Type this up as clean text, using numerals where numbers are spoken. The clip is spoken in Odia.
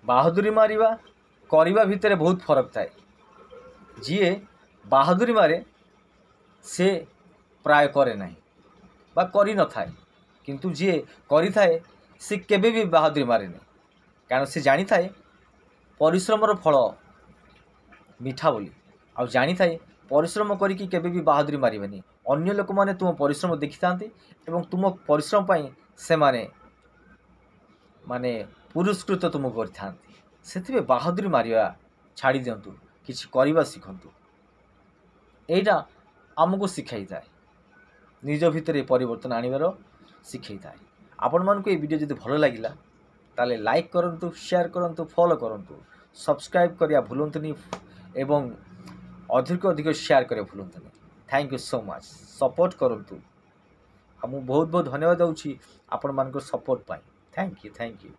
ବାହାଦୁରୀ ମାରିବା କରିବା ଭିତରେ ବହୁତ ଫରକ ଥାଏ। ଯିଏ ବାହାଦୁରୀ ମାରେ ସେ ପ୍ରାୟ କରେ ନାହିଁ ବା କରିନଥାଏ, କିନ୍ତୁ ଯିଏ କରିଥାଏ ସେ କେବେ ବି ବାହାଦୁରୀ ମାରେନି, କାରଣ ସେ ଜାଣିଥାଏ ପରିଶ୍ରମର ଫଳ ମିଠା ବୋଲି, ଆଉ ଜାଣିଥାଏ ପରିଶ୍ରମ କରିକି କେବେ ବି ବାହାଦୁରୀ ମାରିବେନି। ଅନ୍ୟ ଲୋକମାନେ ତୁମ ପରିଶ୍ରମ ଦେଖିଥାନ୍ତି ଏବଂ ତୁମ ପରିଶ୍ରମ ପାଇଁ ସେମାନେ ମାନେ ପୁରସ୍କୃତ ତୁମକୁ କରିଥାନ୍ତି। ସେଥିପାଇଁ ବାହାଦୁରୀ ମାରିବା ଛାଡ଼ି ଦିଅନ୍ତୁ, କିଛି କରିବା ଶିଖନ୍ତୁ। ଏଇଟା ଆମକୁ ଶିଖାଇଥାଏ, ନିଜ ଭିତରେ ପରିବର୍ତ୍ତନ ଆଣିବାର ଶିଖାଇଥାଏ। ଆପଣମାନଙ୍କୁ ଏଇ ଭିଡ଼ିଓ ଯଦି ଭଲ ଲାଗିଲା ତାହେଲେ ଲାଇକ୍ କରନ୍ତୁ, ସେୟାର କରନ୍ତୁ, ଫଲୋ କରନ୍ତୁ, ସବସ୍କ୍ରାଇବ୍ କରିବା ଭୁଲନ୍ତୁନି ଏବଂ ଅଧିକ ଅଧିକ ସେୟାର କରିବା ଭୁଲନ୍ତୁନି। Thank you so much. Support କରନ୍ତୁ, ଆଉ ମୁଁ ବହୁତ ବହୁତ ଧନ୍ୟବାଦ ଦେଉଛି ଆପଣମାନଙ୍କ ସପୋର୍ଟ ପାଇଁ। Thank you, thank you.